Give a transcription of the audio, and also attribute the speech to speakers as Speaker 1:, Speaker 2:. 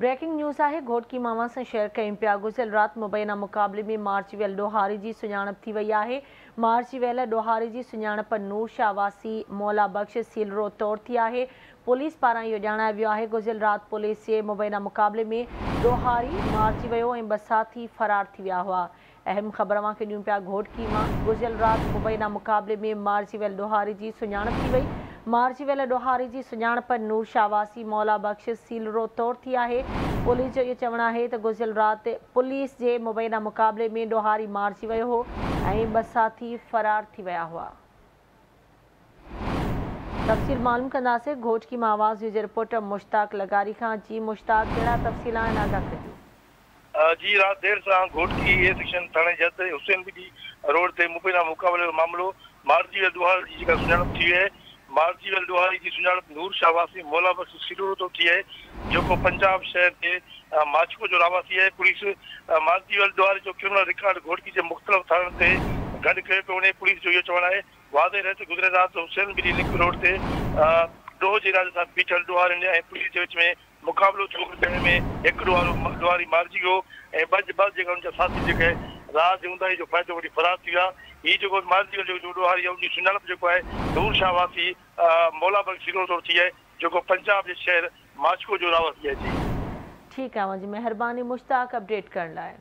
Speaker 1: Breaking news آهي گهوٽڪي مان اوهان سان شيئر ڪيون پيا گذريل رات مبينا مقابلي ۾ مارجي ويل ڏوهاري جي سڃاڻپ ٿي وئي آهي مارجي ويل ڏوهاري جي سڃاڻپ نور شاهه واسي مولا بخش سيلرو طور ٿي آهي پوليس پاران اهو ڄاڻايو ويو آهي گذريل رات پوليس جي مبينا مقابلي ۾ ڏوهاري مارجي ويو ۽ ٻه ساٿي فرار ٿي ويا هئا اهم خبر اوهان کي ڏيون پيا گهوٽڪي مان گذريل رات مبينا مقابلي ۾ مارجي ويل ڏوهاري جي سڃاڻپ ٿي وئي مارجي ويل ڏوهاري جي سڃاڻپ نور شاهه واسي مولا بخش سيلرو طور ٿي آهي. پوليس جو اهو چوڻ آهي ته گذريل رات پوليس جي مبينا مقابلي ۾ ڏوهاري مارجي ويو هو ۽ ٻه ساٿي فرار ٿي ويا هئا. تفصيل معلوم ڪنداسين گهوٽڪي مان آواز نيوز جي رپورٽر مشتاق لغاري کان جي مشتاق ڪهڙا تفصيل آهن آگاهه ڪجو.
Speaker 2: جي رات دير سان گهوٽڪي اي سيڪشن ٿاڻي جي حد حسين ٻيلي روڊ تي مبينا مقابلي جو معاملو مارجي ويل ڏوهاري جي جيڪا سڃاڻپ ٿي وئي آهي مارجي ويل ڏوهاري جي سڃاڻپ نور شاهه واسي مولا بخش سيلورو طور ٿي آهي جيڪو پنجاب شهر جي ماڇڪو جو رهواسي آهي پوليس مارجي ويل ڏوهاري جو ڪرمنل رڪارڊ گهوٽڪي جي مختلف ٿاڻن تي گڏ ڪيو پيو وڃي پوليس جو اهو چوڻ آهي واضح رهي ته گذريل رات حسين ٻيلي لنڪ روڊ تي ڏوهه جي ارادي سان بيٺل ڏوهارين ۽ پوليس جي وچ ۾ مقابلو ٿيو جنهن ۾ هڪ ڏوهارو ڏوهاري مارجي ويو ۽ ٻه ٻه جيڪا ان جا ساٿي جيڪي رات جي اونداهي جو فائدو وٺي فرار ٿي ويا. هي جيڪو مارجي ويل جيڪو ڏوهاري آهي ان جي سڃاڻپ جيڪو آهي نور شاهه واسي مولا بخش سيلرو طور ٿي آهي جيڪو پنجاب جي شهر ماڇڪو جو رهواسي آهي جي.
Speaker 1: ٺيڪ آهي اوهان جي مهرباني مشتاق اپڊيٽ ڪرڻ لاء.